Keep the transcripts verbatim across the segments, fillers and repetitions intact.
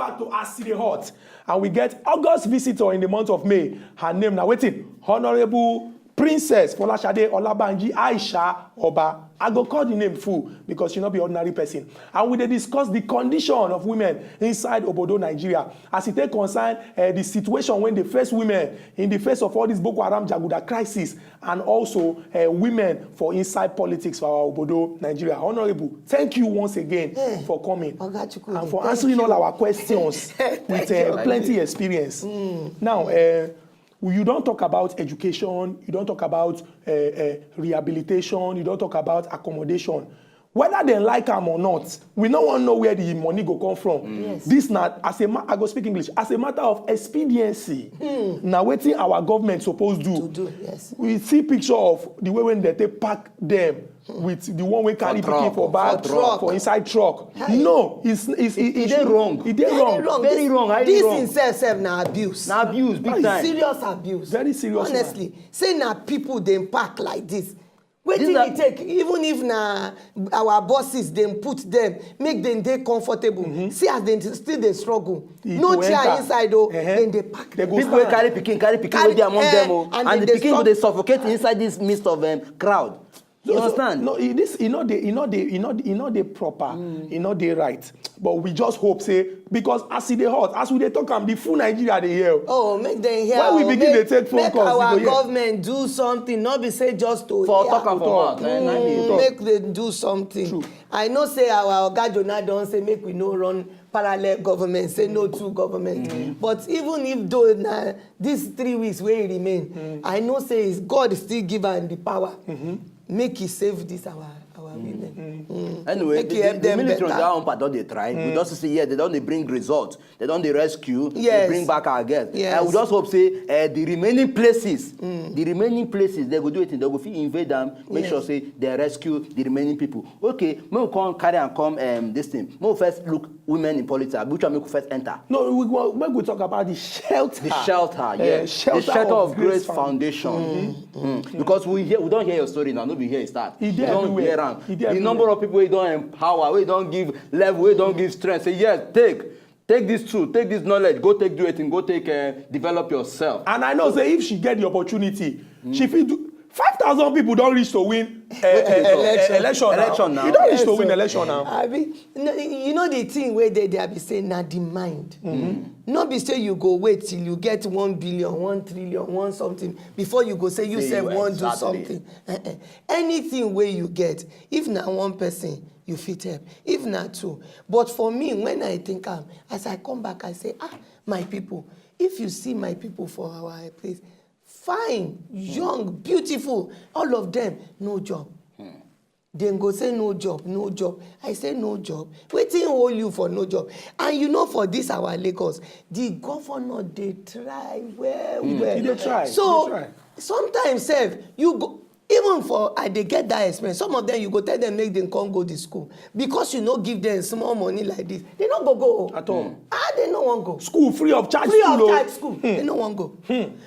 Back to As E Dey Hot, and we get August visitor in the month of May. Her name na wetin? Honourable Princess Folashade Olabanji Aisha Oba. I go call the name full because she no be ordinary person. And we dey discuss the condition of women inside obodo Nigeria as e take concern eh, the situation wey dey face women in the face of all this Boko Haram jaguda crisis and also eh, women for inside politics for our obodo Nigeria. Honourable, thank you once again for coming Oga Chukwudi, and for thank answering you. All our questions Thank with you. eh, plenty experience. Now, eh, you don talk about education, you don talk about eh, eh, rehabilitation, you don talk about accommodation. Whether dem like am or not, we no wan know where the money go come from. Yes. This na as a ma I go speak English as a matter of expediency. Na wetin our government suppose do. To do, yes. We see picture of the way when dem take pack dem with the one wey carry truck, pikin for for back truck. for inside truck. Hi. No, it's it's E dey wrong. E dey wrong. Very wrong, highly This wrong. in self sef na abuse. Na abuse big Very time. Serious abuse. Very serious one. Honestly, say na people dem pack like this. Wetin These are- e take, even if na our bosses dem put dem make dem dey comfortable, see as dem still dey struggle. E No go chair enter. Inside o, Uh-huh. dem dey pack. They go People wey stand. Carry pikin, carry pikin wey dey among eh, them o, and and they the dey pikin go stop. Dey suffocate inside this midst of um, crowd. You So- so- understand? No, e- this e no dey e no dey e no dey e no dey proper. E no dey right. But we just hope say because as e dey hot, as we dey talk am, the full Nigeria dey hear. Oh, make dem hear. When we Oh, begin make, dey take phone make calls, you our go hear. Government do something, not be say just to For hear. Talk am for Talk. mouth, eh, na im be Mm, talk. Make dem do something. True. I know say our Oga Jonah don say make we no run parallel government, say no two government. But even if though na these three weeks wey remain, I know say is God still give am the power. Make e save this our our women. Mm. Anyway, Make the, e help the, the them military on better. Their own part don dey try. We don see say yes, they don dey bring result. They don dey rescue. They Yes. Bring back our girls. Yes. And we just hope say uh, the remaining places, the remaining places, they go do it. They go fit invade them. Make Yes. Sure say they rescue the remaining people. Okay, make we come carry and come um, this thing. Make we first look women in politics. Which one make we first enter? No, we go make we talk about the shelter. The shelter, Eh, yes. The shelter of Grace Foundation. Mm. Because we hear, we don hear your story now. No be here e start. E dey We don everywhere. Hear am. E dey The everywhere. Number of people wey don empower, wey don give level, wey don give strength. Say yes, take, take this tool, take this knowledge, go take do it, and go take uh, develop yourself. And I know say if she get the opportunity, she fit do. Five thousand people don reach to win uh, uh, Wetin you talk? uh, election. Election now. You don reach to Yes, win sir. Election now. Abi, no, you know the thing wey dey there be say na the mind. No be say you go wait till you get one billion, one trillion, one something before you go say you Say sef you wan do exactly. Something. Eh-eh. Anything wey you get, if na one person, you fit help. If na two, but for me, when I think am, as I come back, I say, ah, my people, if you see my people for our place, fine, young, beautiful, all of them, no job. Dem go say no job, no job. I say no job. Wetin hold you for no job? And you know for this our Lagos, the governor dey try well well. E dey try. So E dey try. Sometimes sef you go even for I dey get that experience. Some of them you go tell them make dem come go the school because you no give them small money like this. They no go go. At all. Ah, they no wan go. School free of charge. Free school of o. Charge school. They no wan go.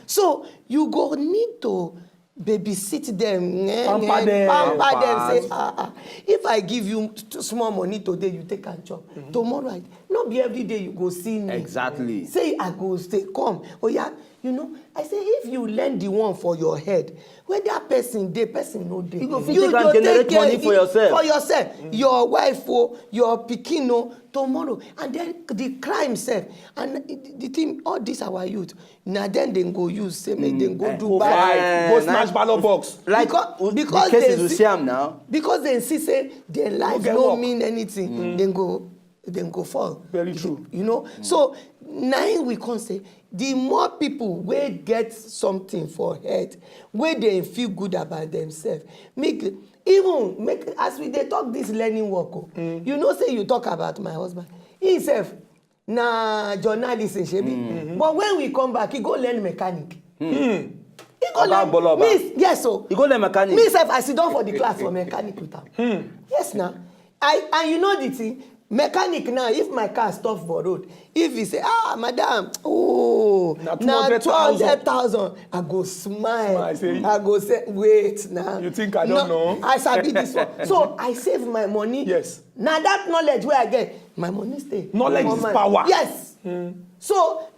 So you go need to babysit them, eh, Pamper eh, them. Pamper them. Pampers. Say, ah, ah, if I give you t- small money today, you take and chop. Tomorrow, I, no be every day you go see me. Exactly. Say I go stay come. Oh yeah, you know. I say if you learn the one for your head, whether person dey, person no dey, You go fit take and generate care money of for it yourself. For yourself, your wife o, your pikin o, tomorrow, and then the crime sef, and the, the thing, all this our youth, na then dem go use say make dem go Eh, do Go bad. fight. Go Eh, smash na- ballot box. Like Because- the because cases they we see- see am now. Because dem see say their life get no work. Mean anything, dem go dem go fall. Very true. You know, so na im we come say the more people wey get something for head, wey dem feel good about themselves, make even make as we dey talk this learning work o, you know say you talk about my husband, he sef na journalist shebi, but when we come back, he go learn mechanic. He go Oga learn Agboloba. me, yes o. You go learn mechanic. Me sef, I sit down for the class for mechanic with am. Yes na. I and you know the thing, Mechanic now, if my car stop for road, if he say, "Ah, madam, oh, Na na two hundred thousand." two hundred thousand," I go smile. Smile, say, I go say, "Wait now." You think I don't know? I sabi this one. So I save my money. Yes. Now that knowledge where I get, my money stay. Knowledge For is my- power. Yes. So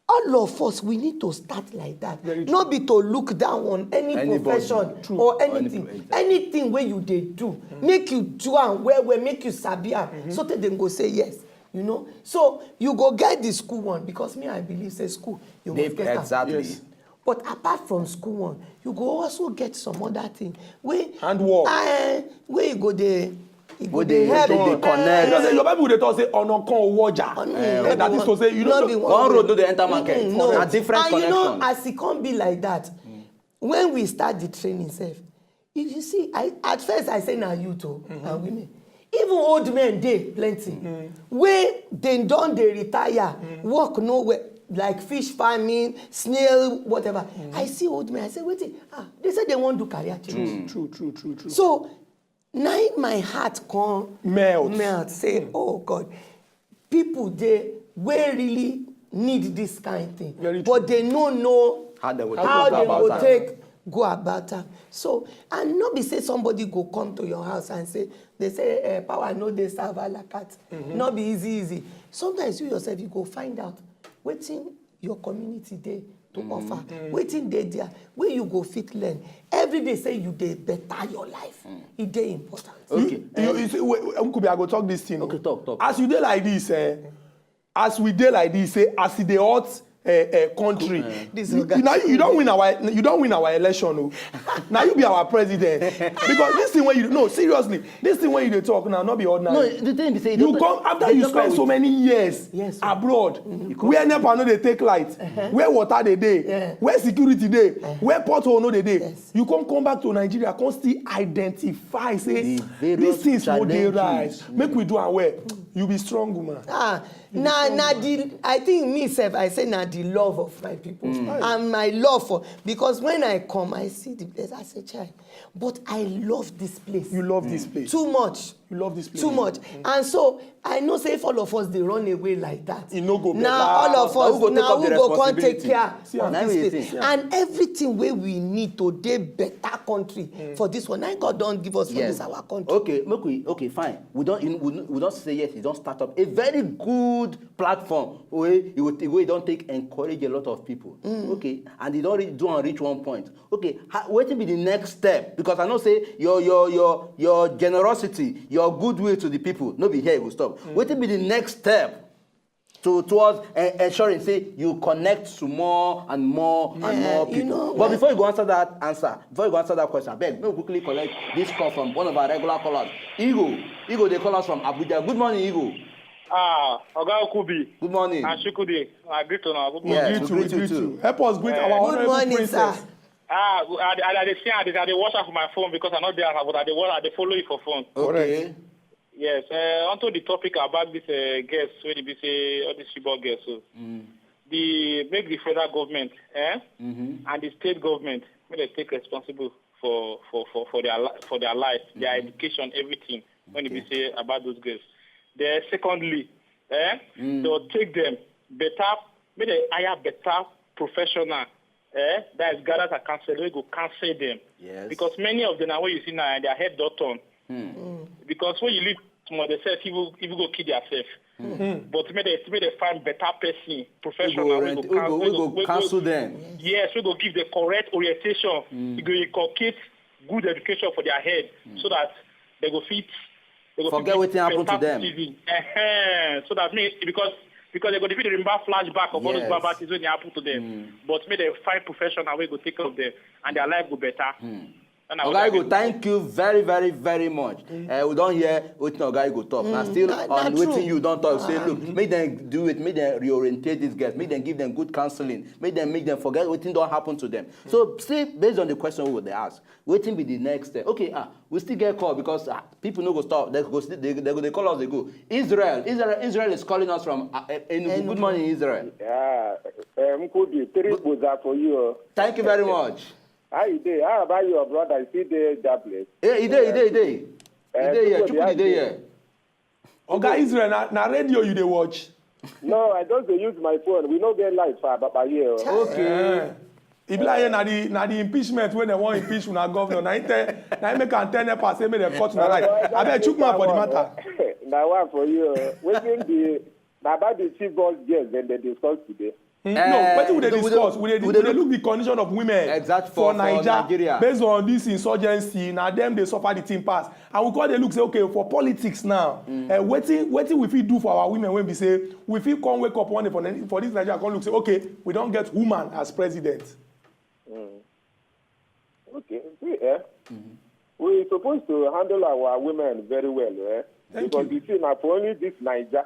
all of us, we need to start like that. Very true. Not be to look down on any Anybody. Profession True. Or Or any anything. profession. Anything where you dey do, make you do am well well, make you sabi am. So that dem go say yes. You know, so you go get the school one, because me, I believe say school you They- must get am. exactly. Yes. But apart from school one, you go also get some other thing. Wey Handwork. Uh, wey you go dey, e go Wey dey dey- help. dey- dey Uh, connect. You know say your Bible dey talk say, "Ọ̀nà kan ò wọjà." Mm, Eh, that is to say, you no know, be One road no dey enter Mm, market. no. Na different And you know, connection. As e come be like that, when we start the training sef, if you see, I, at first I say na youth o and women, even old men dey plenty wey dem don dey retire, work no well, like fish farming, snail, whatever. I see old men, I say, "Wetin? Ah, they say they wan do career change." True, true, true, true. So na im my heart come Melt. Melt, say, "Oh God, people dey wey really need this kind thing, Very but they no know How they go how go they about go am. Take go about am." So, and no be say somebody go come to your house and say, they say, uh, "Power no dey serve a la carte." No be easy, easy. Sometimes you yourself, you go find out wetin your community dey to offer, wetin dey there, wey you go fit learn. Every day say you dey better your life, e dey important. Okay. You, you, you see, wait, wait, Nkubi, I go talk this thing. Okay, talk, talk. As you dey like this, eh, as we dey like this, eh, as e dey hot, eh, eh, country. This You, oga you, now you don win our, you don win our election o. Now you be our president. Because this thing wey you, no, seriously, this thing wey you dey talk now, no be ordinary. No, the thing be say You come after you spend so many years Yes. Abroad, where NEPA no dey take light, where water dey dey, Yeah. Where security dey, where pothole no dey dey. Yes. You come come back to Nigeria, come still identify say The various these things no dey challenges. Right. Make we do am well. You be strong woman. Ah, na na the I think me sef, I say na the love of my people and my love for, because when I come, I see the place, I say, "Chai, but I love this place." You love this place. Too much. You love this place. Too much. And so I know say if all of us dey run away like that, E no go na better. All of Na us who go take na up the who go come take responsibility? Care See of am. Na this we thing. think. And everything wey we need to dey better country for this one, na God don give us for Yes. This our country. Okay, make we okay, fine. We don you- we, we don say yes, e don start up a very good platform wey e go- wey don take encourage a lot of people. Okay, and e don reach, do am reach one point. Okay, how, wetin be the next step? Because I know say your your your your generosity, your goodwill to the people, no be here e go stop. Wetin be the next step to towards uh, ensuring say you connect to more and more and Eh, more you people? Know, But before you go answer that answer, before you go answer that question, abeg, make we quickly collect this call from one of our regular callers. Igo, Igo dey call us from Abuja. Good morning, Igo. Ah, Oga Okubi. Good morning. And Shukudi. I greet una. Good Yes, We we greet you, greet we you greet too. you. Help us greet our Good honorable morning, princess. Sir. Ah, I, I, I dey see, I dey, I dey watch am for my phone because I no dey house, but I dey watch, I dey follow you for phone. Okay. Yes. Uh, onto the topic about this uh, girls, when e be say all these Chibok girls, so the make the federal government, eh, and the state government, make dem take responsible for for for for their li- for their life, their education, everything. When e be say about those girls, then secondly, eh, they'll take them better, make dem hire better professional, eh, that is guidance and counseling, wey go counsel them. Yes. Because many of them, now when you see now, their head don turn. Because when you leave small, they say people people go kill themselves. But make dem make dem find better person, professional, wey orient- go we go- counsel, we wey go wey counsel them. Yes, we go give the correct orientation. E go inculcate good education for their head, so that they go fit. They go Forget fit wetin happen to better them. Citizen. Ehen, so that me because because they go fit remember flashback of all those Yes. bad bad things when they happen to them. But make dem find professional wey go take care of them and their life go better. And I Oga hope Igo, that thank you very, very, very much. Uh, we don hear wetin Oga Igo talk. Na still Na- na on true. Wetin you don talk, say, look, make dem do it, make dem reorientate these girls, make dem give them good counseling, make dem make dem forget wetin don happen to them. So, see, based on the question we dey ask, wetin be the next step? Okay, ah, we still get call because ah, people no go stop. They go still, they, they go they call us, they go. Israel, Israel, Israel is calling us from uh, uh, Enugu. Enugu. Good morning, Israel. Yeah, um, Kudi, three buzzer for you. Oh. Thank you very much. How you dey? How about your brother? You still dey that place? Hey, e dey, e dey, e dey. E Eh, dey here. Chukwudi, how Chukwudi you dey dey? Here. Oga Israel, na, na radio you dey watch? No, I just dey use my phone. We no get light for Ababa here. Oh. Okay. E be like na the na the impeachment wey dem wan impeach una governor na him tell na him make am tell nepa say make dem cut una light. Abeg chook mouth for the matter. Na one for you. Oh. Wetin be na about the chief boss girls dem dey discuss today. Mm, no, wetin we dey discuss, we dey we dey look the condition of women exact for, for Naija, Nigeria, based on this insurgency, na dem dey suffer the thing pass. And we come dey look say, okay, for politics now, mm. uh, wetin wetin we fit do for our women wey be say we fit come wake up one day for, for this Nigeria come look say, okay, we don get woman as president. Mm. Okay, see, eh? Mm-hmm. We supposed to handle our women very well, eh? Thank because you. You see, now for only this Niger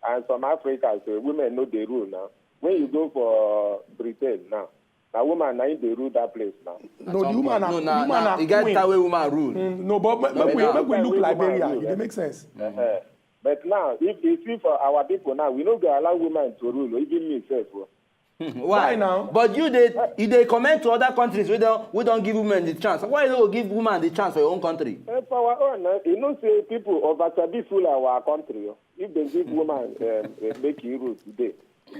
and some Africa, so women know the rule now. When you go for Britain now, na woman na im dey rule that place now. No, the woman na no, na, woman na, na e get time wey woman rule. Mm, no, but make, make we make we look Liberia. Rule, it dey make sense. Uh-huh. But now, if you see for our people now, we no go allow women to rule, even me sef. Oh. Why? Why now? But you dey you dey comment to other countries wey don wey don give women the chance. Why you no go give woman the chance for your own country? Uh, for our own, uh, you know say people over sabi full our country. Oh. If they give woman um, uh, make e rule today,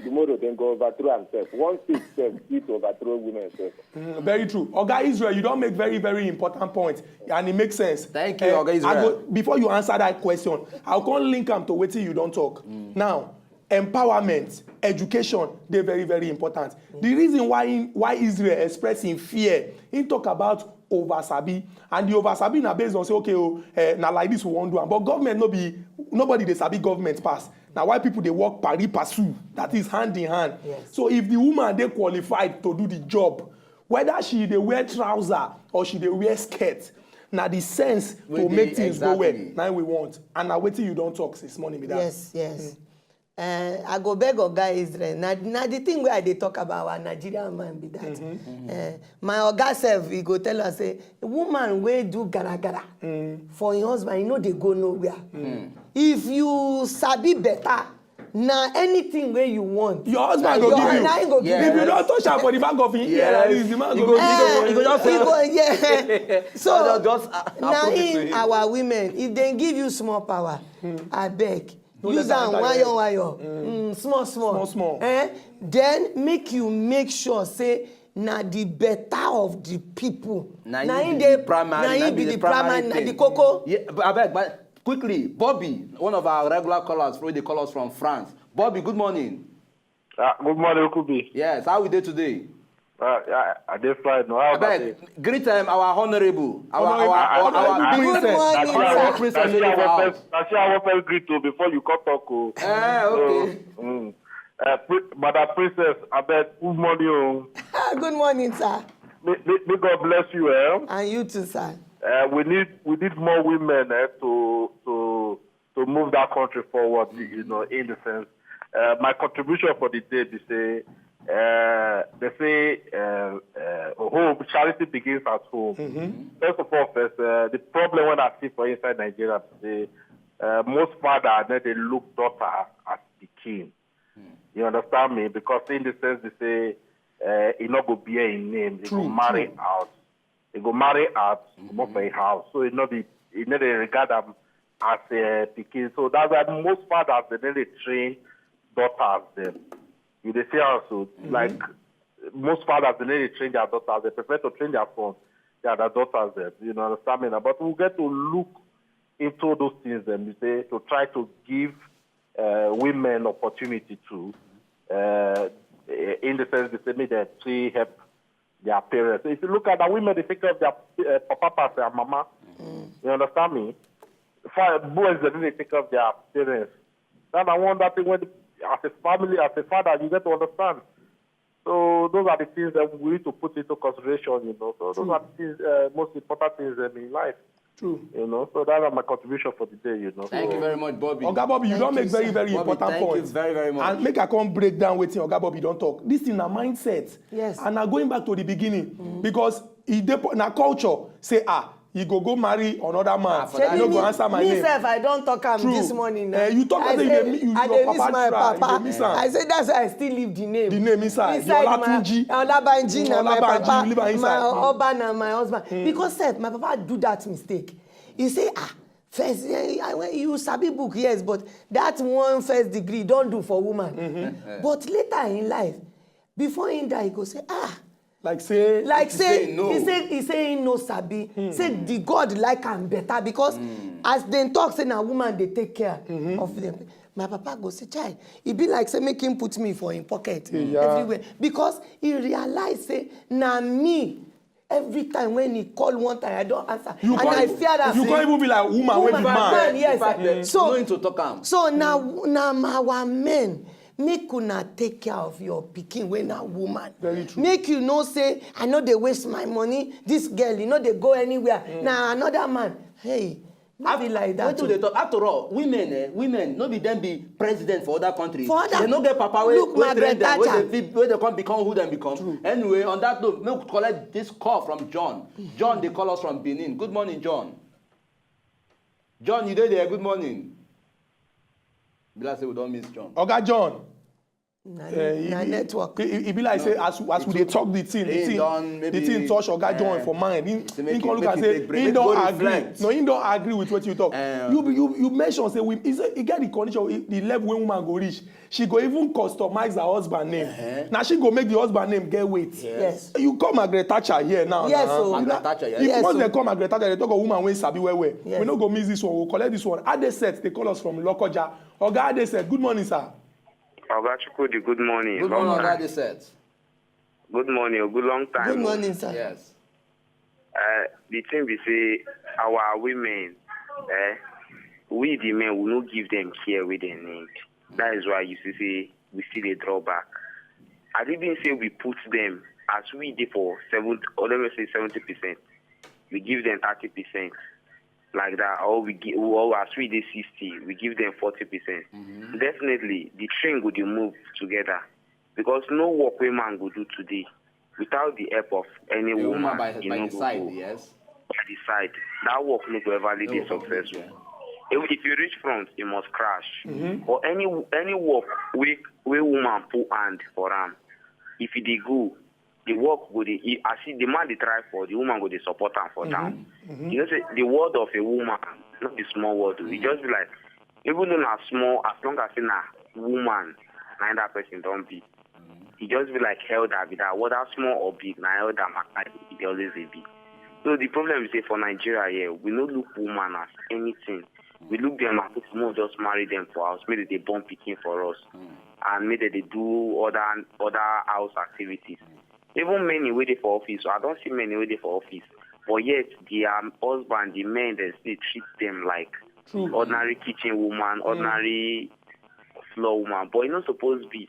tomorrow dem go overthrow am sef. One state sef fit overthrow women sef. Mm, very true. Oga Israel, you don make very very important point and it makes sense. Thank you, uh, Oga Israel. I go, before you answer that question, I go come link am to wetin you don talk. Mm. Now, empowerment, education dey very very important. Mm. The reason why why Israel express im fear, he talk about over sabi and the over sabi na based on say okay oh eh, na like this we wan do am but government no be nobody dey sabi government pass na why people dey work pari passu that is hand in hand yes. So if the woman dey qualified to do the job whether she dey wear trouser or she dey wear skirt na the sense to make things exactly. Go well na we want and na wetin you don talk since morning be that. Yes, yes. Mm. Uh, I go beg Oga Israel. Na, na the thing where I dey talk about our Nigerian man be that. Mm-hmm. Uh, my Oga self, he go tell us say, woman wey do gara gara mm. For your husband, you know they go nowhere. Mm. If you sabi better, na anything where you want. Your husband go give you. Na him go give yes. You. If you don't touch am for the back of him yes. Ear, the man go give you. He go just say, yeah. So just, just, uh, na him our women. If they give you small power, mm. I beg. Use am wayo wayo mm, small small small small eh then make you make sure say na the better of the people na him dey primary na him be the primary na the koko. Yeah, abeg but quickly Bobby, one of our regular callers wey dey call us from France. Bobby, good morning. Ah, good morning, Okubi. Yes, how we dey today? Uh, I, I dey fine. No, how about it? Greet um, our honorable, our our our, our, our princess, our princess wey dey for house. Na she I wan first greet o before you come talk o. Eh, okay. Mm. Uh, pri- Madam Princess, abeg, good morning o. Good morning, sir. May, may, may God bless you, eh? And you too, sir. Uh, we need we need more women eh, to to to move that country forward, you know, in the sense. Uh, my contribution for the day be say, uh, they say uh, uh, home charity begins at home. Mm-hmm. First of all, first uh, the problem when I see for inside Nigeria today, uh, most father then they look daughter as the king. Mm. You understand me? Because in the sense they say uh, he not go bear in name, he go marry out. He go marry out, mm-hmm. Comot for him house. So he no be he no dey regard am as a pikin. So that's why most fathers they no dey train daughters them. You dey see am so mm-hmm. Like most fathers they no dey train their daughters. They prefer to train their sons than their daughters them. You know understand me now? But we get to look into those things them. You say to try to give uh, women opportunity to uh, in the sense they say me they three help their parents. If you look at the women, they take care of their uh, papa, papa, and mama. Mm. You understand me? Fine, boys, they take care of their parents. Then I want that thing when, as a family, as a father, you get to understand. So those are the things that we need to put into consideration, you know. So those True. Are the things, uh, most important things in life. True. You know, so that's my contribution for the day, you know. Thank so, you very much, Bobby. Oga Bobby, you don't make very, very Bobby, important thank points. You very, very much. And make I come break down waiting Oga Bobby don't talk. This thing na mindset. Yes. And now going back to the beginning, mm-hmm. Because e dey na culture say ah you go go marry another man ah, you no go answer my me name. Me sef I don talk am this morning na. Uh, you talk say you dey you your papa try you dey miss am. I say that's why I still leave the name. The name inside. Inside your Olatunji. Olabanji na my papa. My Oba na my husband. Mm. Because sef my papa do that mistake. He say ah first, eh, I- when you sabi book, yes, but that one first degree don do for woman. But later in life, before he die, he go say, ah, Like say, like say say no. he say he say he no sabi, say the God like am better, because as dem talk say na woman dey take care of them. My papa go say, chai, e be like say make him put me for him pocket Yeah. everywhere, because he realize say na me. Every time when he call one time, I don answer, you and can't, I fear am. You can't even be like woman wey be Woman, man. man, yes. In fact, eh, So- no need to talk am. So now, now our men, make una take care of your pikin wey na woman. Very true. Make you know say I no dey waste my money. This girl, you know, dey go anywhere. Now another man, hey, no be like that. Wetin we dey talk? After all, women, eh, women no be dem be president for other countries. For other- They no get papa wey Look, wey Margaret train them, wey Thatcher. dey fit- wey dey come become who dem become. Anyway, on that note, make we collect this call from John. John dey call us from Benin. Good morning, John. John, you dey there? Good morning. Be like say we don miss John. Oga John. Na, Eh, na e be- network. E e be like say as as we dey talk the thing, the He thing, don maybe, the thing touch Oga John eh, for mind. He, say he make come he- look make and he say take break, he make don go agree. Reflect. No, he don agree with what you talk. Eh. You be- you you mention say we he say he get the condition, the level wey woman go reach. She go even customize her husband name. Now she go make the husband name get weight. Yes. You call Margaret Thatcher here now. Yes, Now. oh. Margaret Thatcher, yes. If Yes, once oh. They call Margaret Thatcher, they talk of woman wey sabi well well. Yes. We no go miss this one. We'll collect this one. Adeset, they call us from Lokoja. Oga Adeset, good morning, sir. Oga Chukwudi, good morning. Good Long morning, time. Oga Adeset. Good morning, oh, good long time. Good Oh. Morning, sir. Yes. Uh, the thing we say, our women, eh, we the men, we no give them care wey they need. That is why you see say we still dey draw back. I didn't say we put them as we dey for seventy, or let me say seventy percent. We give them thirty percent like that, or we give, or as we dey sixty, we give them forty percent. Definitely, the train go dey move together, because no work wey man go do today without the help of any A woman, woman by, e by no the go side, go. Yes. By the side, that work no go ever No be go complete, successful. Yeah. If, if you reach front, you must crash. But any any work wey wey woman put hand for am, if e dey go, the work go dey. E- As e, the man dey try for, the woman go dey support am for down. You know say the word of a woman no be small word. E just be like, even though na small, as long as say na woman, na that person don be. E just be like elder be that, whether small or big, na elder matter e dey always dey be. So the problem is say for Nigeria here, we no look woman as anything. We look them as if we just marry them for house, make they dey born pikin for us, and make they dey do other other house activities. Even many wey dey for office, I don see many wey dey for office, but yet their husband, the men, they still treat them like True. Ordinary kitchen woman, ordinary floor woman. But e no suppose be.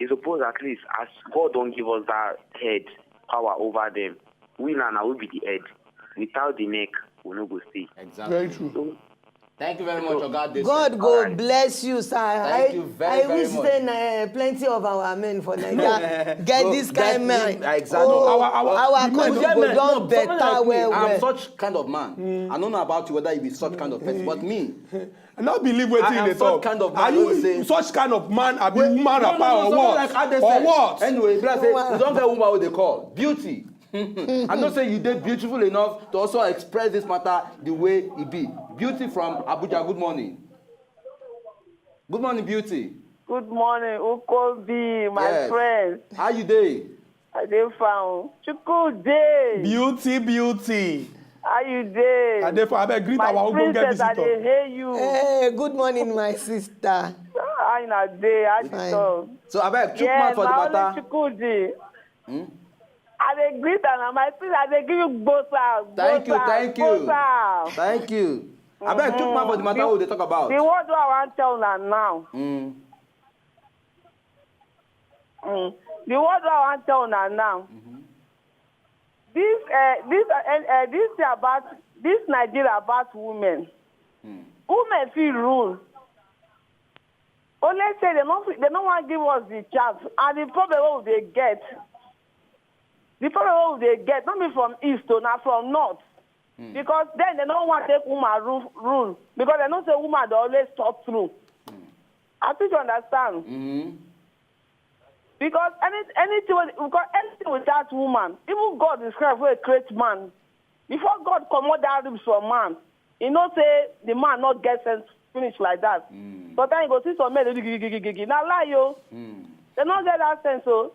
E suppose at least, as God don give us that head power over them, we now now we be the head. Without the neck, we no go stay. Exactly. Very true. So Thank you very much, Oga Adeset. God go bless you, sir. Thank I, you very, I very wish much. say na, eh, plenty of our men for Nigeria get Go this get kind man. him, exactly. Oh, Our- our- our the men country don- go Yeah, man, don no, someone like better me, well I'm well. Such kind of man. I don't know about you whether you be such kind of person, but me, I no believe wetin I you am dey such talk. Kind of man. Are I would you say, such kind of man? Abi Wait, woman no, rapper no, no, or someone what? Like Adeset. Or what? Anyway, be like say, Woman. we don get woman wey dey call beauty. I know say you dey beautiful enough to also express this matter the way e be. Beauty from Abuja, good morning. Good morning, beauty. Good morning, Ukobi, my Yes. friend. How you dey? I dey fine. Chukwudi, Beauty, beauty. How you dey? I dey for abeg greet My our ogbonge princess, I visitor. Dey hail you. Hey, good morning, my sister. How una dey? How you Fine. talk? So abeg, chook mouth Yes, for the my only matter. Chukwudi. Hmm? I dey greet una, my sister. I dey give you gbosa. Thank you, Gbosa, thank you. Gbosa. Thank you. Abeg, chook mouth for the matter The- we dey talk about. The word wey I wan tell una now. Mm. Mm. The word wey I wan tell una now. This, uh, this, uh, uh, this thing about this Nigeria about women. Women fit rule. Only say they no fit, they no wan give us the chance. And the problem wey we dey get, the problem wey we dey get, no be from east o, na from north. Because then they no wan take woman rule, rule. Because they know say woman dey always talk true. I think you understand. Mm-hmm. Because any anything wey- because anything without woman, even God himself wey create man, before God comot that ribs from man, You know say the man not get sense finish like that. Sometimes you go see some men dey do gigi gigi gigi. Na lie o. They not get that sense o.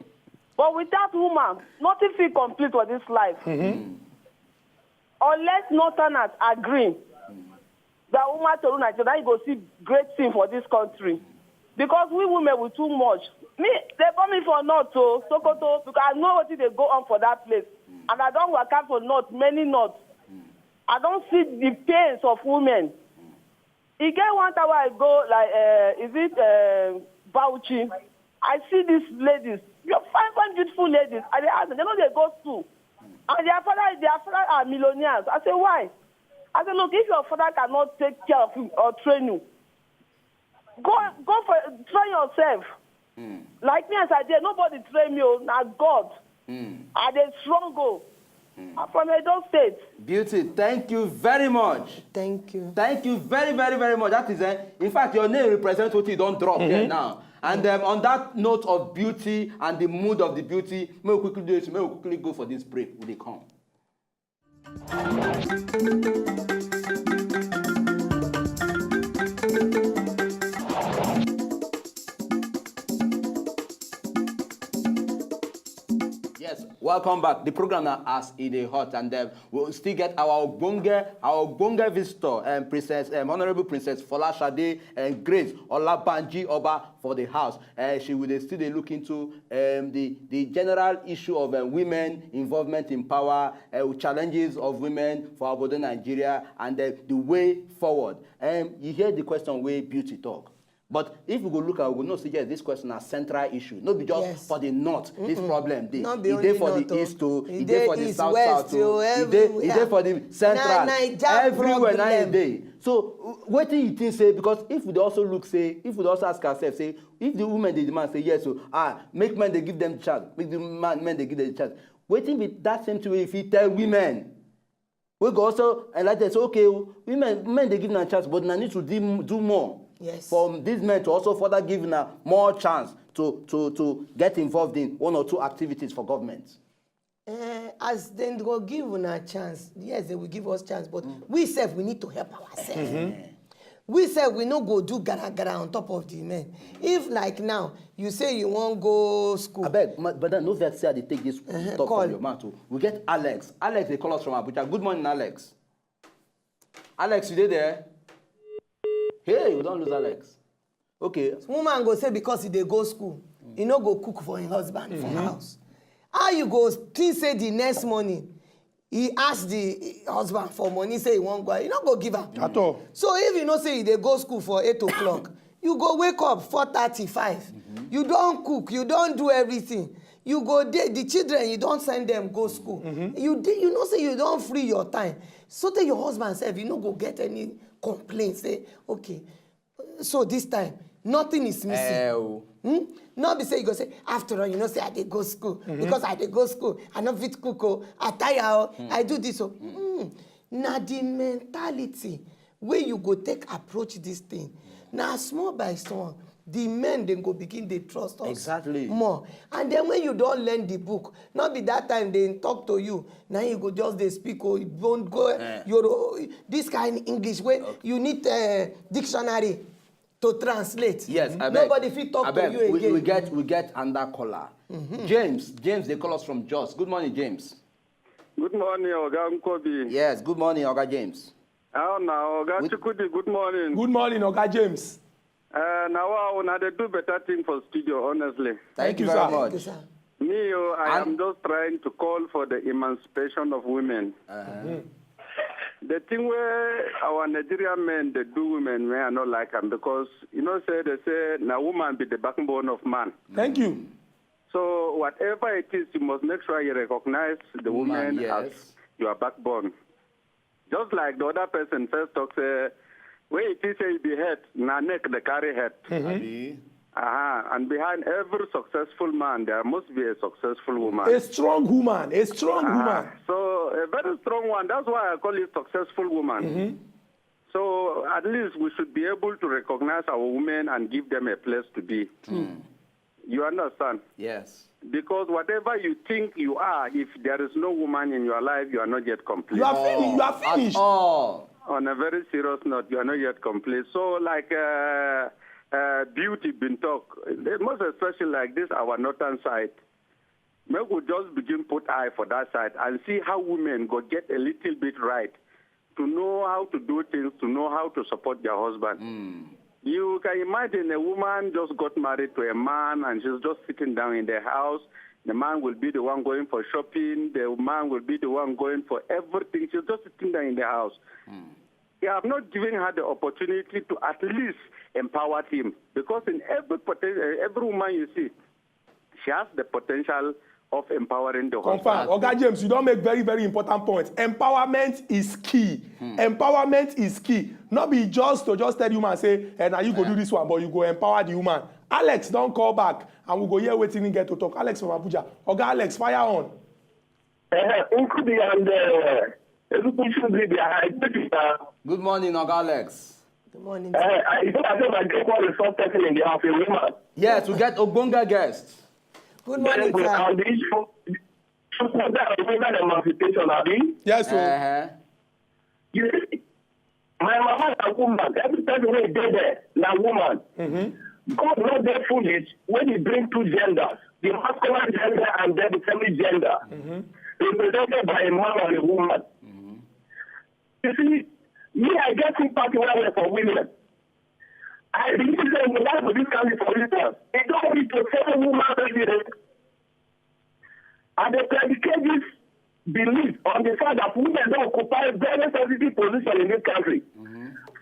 But without woman, nothing fit complete for this life. Unless northerners agree that woman to rule Nigeria, na you go see great thing for this country. Because we women we too much. Me, they call me for north o, Sokoto, because I know wetin dey go on for that place. And I don waka for north, many north. I don see the pains of women. E get one time wey I go, like, uh, is it uh, Bauchi? I see these ladies, you fine, fine, beautiful ladies. I dey ask them, they no dey go school. And their father, their father are millionaires. I say, why? I say, look, if your father cannot take care of you or train you, go go for train yourself. Like me as I dey, nobody train me o, na God. I dey struggle. I'm from Edo State. Beauty, thank you very much. Thank you. Thank you very, very, very much. That is, uh, in fact, your name represents what you don't drop here now. And um, on that note of beauty and the mood of the beauty, may we quickly do this, may we quickly go for this break. We dey come. Yes, welcome back. The program now as e dey hot, and um, we'll still get our ogbonge, our ogbonge visitor, um, Princess, um, Honorable Princess Folashade and Grace Olabanji Oba for the house. Uh, she will dey still dey look into um, the the general issue of um, women involvement in power, uh, challenges of women for obodo Nigeria, and uh, the way forward. Um, you hear the question wey Beauty talk. But if we go look at, we go know say yes, this question na central issue. No be just Yes. for the north, this problem dey. No be E only dey for north the o. east o. E E dey dey for the east, south west south o. o, E dey e dey everywhere. for the central. Na Naija Everywhere na e problem. Dey. So w- wetin you think say, because if we dey also look say, if we dey also ask ourselves say, if the women dey demand say yes o, ah, make men dey give them chance, make the man men dey give them chance. Wetin be that same thing wey you fit tell women? We go also enlighten say, okay o, women men dey give na chance, but na need to do, do more. Yes. For these men to also further give na more chance to to to get involved in one or two activities for government. Eh, as dem go give una chance, yes, they will give us chance, but we sef we need to help ourselves. We sef we no go do gara gara on top of the men. If like now you say you wan go school, Abeg, ma- but then no vex say I dey take this talk Call. From your mouth o. We get Alex. Alex dey call us from Abuja. Good morning, Alex. Alex, you dey there? Hey, we don lose Alex. Okay. Woman go say because he dey go school, he no go cook for him husband for house. How you go think say the next morning he ask the husband for money, say he wan go, he no go give am. At all. So if you know say you dey go school for eight o'clock, you go wake up four thirty, five. You don cook, you don do everything. You go dey, the children, you don send them go school. You dey, you know say you don free your time. So tey your husband sef, you no go get any complaint say, okay, so this time nothing is missing. Eh, o. Hmm? No be say you go say, after all, you know say I dey go school. Because I dey go school, I no fit cook o, I tire o, I do this o. Hmm. Na the mentality wey you go take approach this thing. Na small by small, the men dem go begin dey trust us Exactly. More. And then when you don learn the book, no be that time dem talk to you, na you go just dey speak o, you don go Eh. your this kind English wey you need uh, dictionary to translate. Yes, I beg. Nobody fit talk I to beg. you We, again. We get we get another caller. James, James, they call us from Jos. Good morning, James. Good morning, Oga Nkobi. Yes, good morning, Oga James. How now, Oga With- Chukudi? Good morning. Good morning, Oga James. Uh, now, wow, now they do better thing for studio, honestly. Thank, you, very sir. much. Yes, sir. Me, oh, I And- am just trying to call for the emancipation of women. Uh-huh. The thing where our Nigerian men they do women, where I not like them because you know say they say now woman be the backbone of man. Thank you. So whatever it is, you must make sure you recognize the Woman, woman yes. As your backbone. Just like the other person first talk say, where it is say you be head, na neck the carry head. Abi? Uh-huh. And behind every successful man, there must be a successful woman. A strong woman, a strong Ah, woman. So a very strong one. That's why I call it successful woman. So at least we should be able to recognize our women and give them a place to be. You understand? Yes. Because whatever you think you are, if there is no woman in your life, you are not yet complete. You are finished. You are At finished. All. On a very serious note, you are not yet complete. So, like uh, uh, Beauty been talk, eh, most especially like this, our northern side, make we just begin put eye for that side and see how women go get a little bit right to know how to do things, to know how to support their husband. You can imagine a woman just got married to a man and she's just sitting down in the house. The man will be the one going for shopping. The man will be the one going for everything. She's just sitting down in the house. You have not given her the opportunity to at least empower him, because in every poten- uh, every woman you see, she has the potential of empowering the husband. Confirm. Oga James, you don make very, very important point. Empowerment is key. Empowerment is key. No be just to just tell the woman say, eh, na you go do this one, but you go empower the woman. Alex don call back, and we go hear wetin he get to talk. Alex from Abuja. Oga Alex, fire on. Uh, Nkudi and uh, Ezukuchu did their high duty, uh, Good morning, Oga Alex. Good morning. uh, I think I said my great one is first person in the house, a woman. Yes, we get Ogbonga guest. Good morning, Then, sir. and the issue, issue that women emancipation, Abi. Yes, sir. Uh-huh. You see, my mama na woman. Every person wey dey there na woman. God no dey foolish when he bring two genders, the masculine gender and then the feminine gender, represented by a man and a woman. You see, me, I get sympathy well well for women. I believe say in the life of this country, for instance, e don reach to seven woman president. I dey predicate this belief on the fact that women don occupy very sensitive position in this country.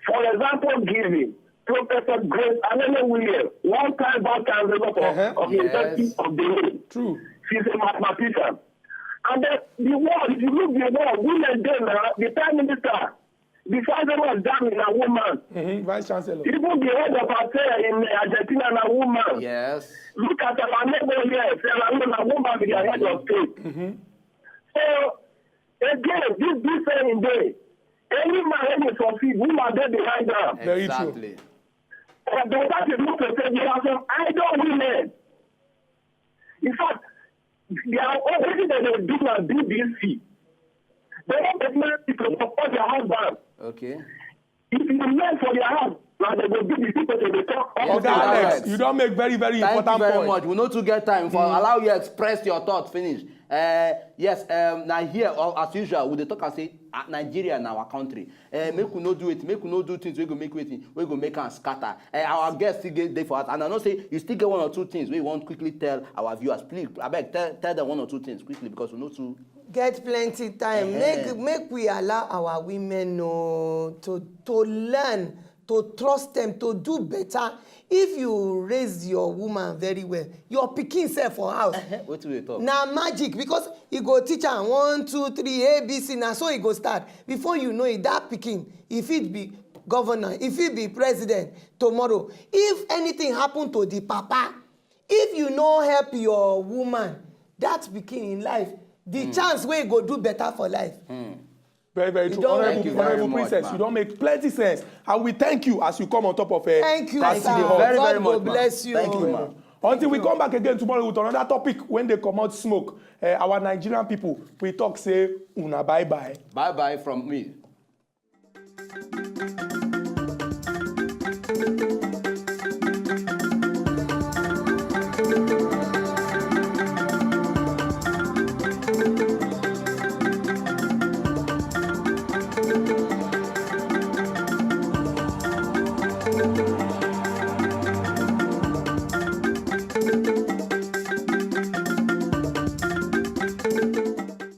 For example, giving Professor Grace Alele William, one time vice chancellor for, Uh-huh. of the Yes. University of Benin. True. She's a mathematician. And the, the world, if you look the world, women dey now, the prime minister, the chancellor of Germany na woman. Mm-hmm. Vice Chancellor. Even the head of Altea in Argentina na woman. Yes. Look at our neighbor here, Sierra Leone, na woman be the head of state. So, again, this big saying dey, any man wey dey succeed, woman dey behind am. Very true. Exactly. But the fact is, look to say there are some idle women. In fact, they are already that they do na B B C. They don't get married to support their husband. Okay. If you learn for their house, now they go be the people they dey talk. Yes, Oga Alex. Alex, you don make very, very Thank you important very point. Much. We no too get time for allow you express your thought finish. Uh, yes, um, now here, uh, as usual, we dey talk and say uh, Nigeria na our country. Uh, make we no do it, make we no do things wey go make wetin, wey go make am scatter. Uh, our guest still get dey for us, and I know say you still get one or two things wey you wan quickly tell our viewers. Please, abeg tell tell them one or two things quickly because we no too. Get plenty time. Make make we allow our women know to to learn, to trust them, to do better. If you raise your woman very well, your pikin sef for house. Wetin we dey talk? Na magic, because e go teach am one, two, three, A B C. Na so e go start. Before you know it, that pikin, e fit be governor, e fit be president tomorrow. If anything happen to the papa, if you no help your woman, that pikin in life, the chance wey e go do better for life. Very, very true. don- Honorable, Thank you very Honorable much, Princess, ma. You don make plenty sense, and we thank you as you come on top of uh, Thank you, as sir. you dey hot. God go Very much, ma. Bless you. Thank you, ma. Until we come back again tomorrow with another topic when they come out smoke, uh, our Nigerian people, we talk say una bye bye. Bye bye from me.